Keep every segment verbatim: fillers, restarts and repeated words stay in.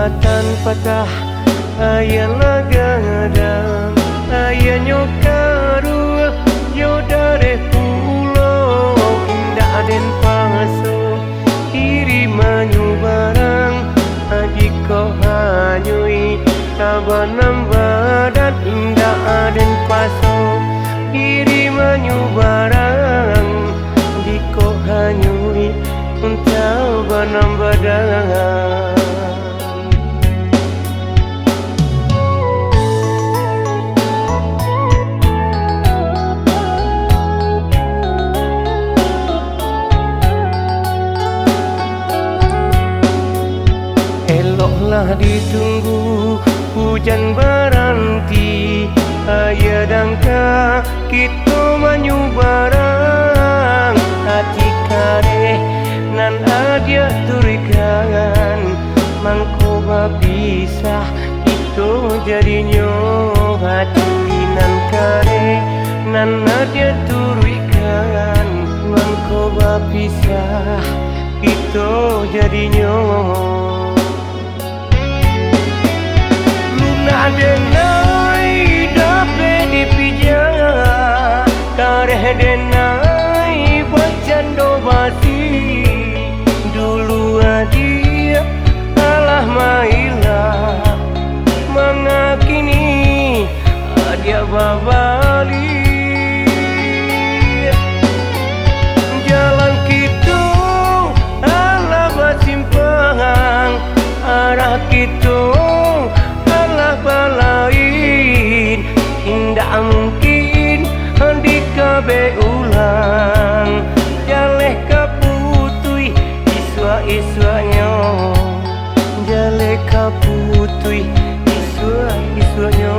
Tan patah, aia lah gadang, aianyo karuah, yo dareh pulo, indak den paso, iri manyubarang, jikok hanyo i, tabanam badan, indak den paso, iri manyubarang, jikok hanyo i, tabanam badan. Eloklah ditunggu ujan baranti, aia dangka kito manyubarang, ati kareh nan adiak turuikan, mangko bapisah kito jadinyo. Ati nan kareh nan adiak turuikan, mangko bapisah kito jadinyo. Lunak den ai dapek dipijak, kareh den ai bacando basi. Dulu adiak alah mailak, mangakini adiak babaliak. Jalan kito alah basimpang, arah kito alah balain, indak mungkin dikabek ulang. Jaleh ka putuih isuak-isuaknyo, jaleh ka putuih isuak-isuaknyo.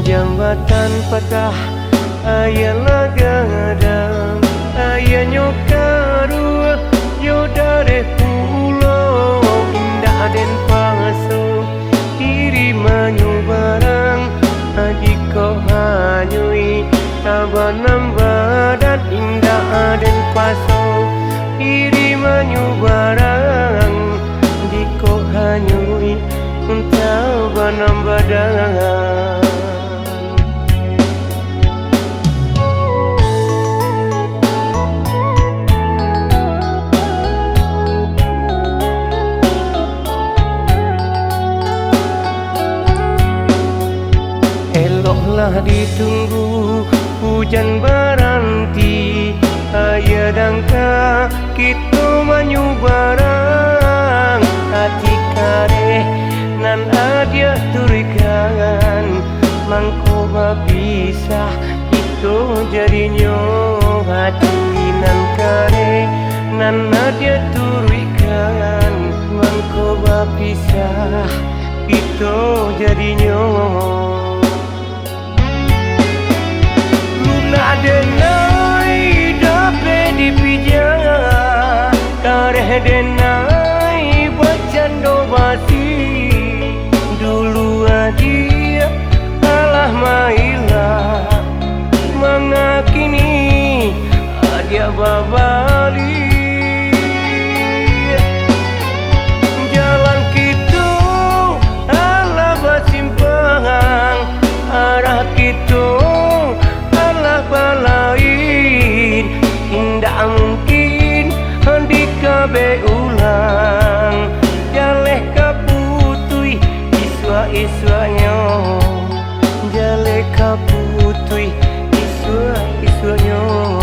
Jambatan patah, aia lah gadang, aianyo karuah, yo dareh pulo, indak den paso, iri manyubarang, jikok hanyo i, tabanam badan, indak den paso, iri manyubarang, jikok hanyo i, tabanam badan. Eloklah ditunggu ujan baranti, aia dangka kito manyubarang. Ati kareh nan adiak turuikan, mangko bapisah kito jadinyo. Ati nan kareh nan adiak turuikan, mangko bapisah kito jadinyo. Lunak den ai dapek dipijak, kareh den ai bacando basi. Dulu adiak alah mailak, mangakini adiak babaliak. Jalan kito alah basimpang, arah kito alah balain, indak mungkin dikabek ulang. Jaleh ka putuih isuak-isuaknyo, jaleh ka putuih isuak-isuaknyo.